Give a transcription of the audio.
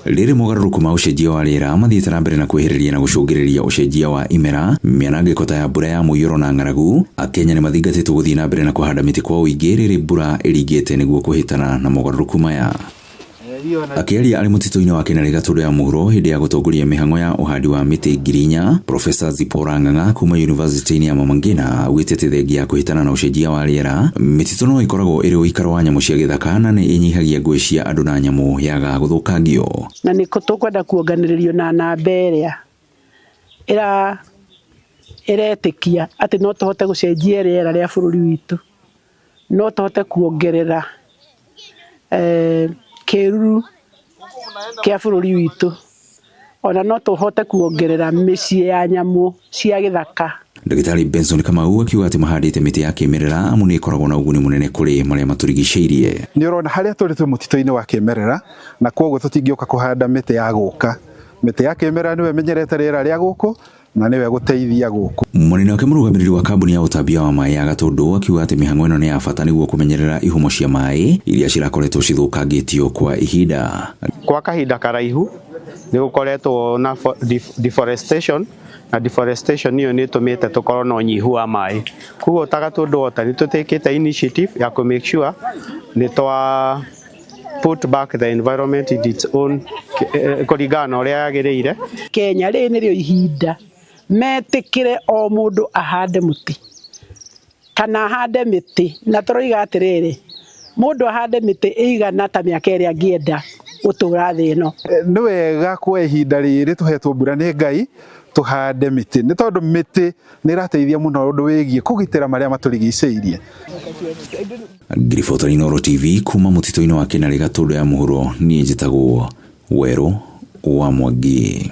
Rĩrĩ mogarũrũku ma ũcenjia wa rĩera mathiĩte na mbere na kwĩhĩrĩria na gũcũngĩrĩria ũcenjia wa imera, mĩanangĩko ta ya mbura ya mũiyũro na ng'aragu, Akenya nĩ mathingatĩtwo gũthiĩ na mbere na kũhanda mĩtĩ kwa ũingĩ rĩrĩ mbura ĩringĩte nĩguo kũhĩtana na mogarũrũku maya. Akĩaria arĩ mũtitũ-inĩ wa Kĩnarĩ Gatũndũ ya Mũhuro hĩndĩ ya gũtongoria mĩhang'o ya ũhandi wa mĩtĩ 4,000, Professor Zipporah Ng'ang'a kuma Yunivasĩtĩ-inĩ ya Mama Ngina augĩte atĩ thengia ya kũhĩtana na ũcenjia wa rĩera, mĩtitũ no ĩkoragwo ĩrĩ ũikaro wa nyamũ cia gĩthaka na nĩ ĩnyihagia ngũĩ cia andũ na nyamũ yaga gũthũkangio. Na nĩ tũkwenda kuonganĩrĩrio na namba ĩrĩa ĩra ĩretĩkia atĩ no tũhote gũcenjia rĩera rĩa bũrũri witũ, no tũhote kuongerera kĩruru kĩa bũrũri witũ, ona no tũhote kuongerera mĩciĩ ya nyamũ cia gĩthaka. Ndagĩtarĩ Benson Kamau akiuga atĩ mahandĩte mĩtĩ ya kĩmerera amu nĩ ĩkoragwo na ũguni mũnene kũrĩ marĩa matũrigicĩirie. Nĩ ũrona harĩa tũrĩ twĩ mũtitũ-inĩ wa kĩmerera na kwoguo tũtingĩũka kũhanda mĩtĩ ya gũka. Mĩtĩ ya kĩmerera nĩyo ĩmenyerete rĩera rĩa gũkũ na nĩwe gũteithia gũkũ. Mwena wake mũrũgamĩrĩri wa kambuni ya ũtambia wa maĩ ya Gatũndũ akiuga atĩ mĩhang'o ĩno nĩ ya bata nĩguo kũmenyerera ihumo cia maĩ iria cirakoretwo cithũkangĩtio kwa ihinda. Kwa kahinda karaihu nĩ gũkoretwo na deforestation na deforestation ĩyo nĩ ĩtũmĩte tũkorwo na ũnyihu wa maĩ. Koguo ta Gatũndũ Water nĩ tũtĩkĩte initiative ya kũ make sure nĩ twa put back the environment in its own kũringana na ũrĩa yagĩrĩire. Kenya rĩrĩ nĩrĩo ihinda metĩkĩre o mũndũ ahande mũtĩ kana ahande mĩtĩ, na tũroiga atĩrĩrĩ, mũndũ ahande mĩtĩ ĩigana ta mĩaka ĩrĩa angĩenda gũtũra thĩ ĩno. Nĩ wega kwa ihinda rĩrĩ tũhetwo mbura nĩ Ngai tũhande mĩtĩ, nĩ tondũ mĩtĩ nĩ ĩrateithia mũno ũndũ wĩgiĩ kũgitĩra marĩa matũrigicĩirie. Ngĩribotera Inooro TV kuma mũtitũ-inĩ wa Kĩnarĩ Gatũndũ ya Mũhuro, niĩ njĩtagwo Werũ wa Mwangi.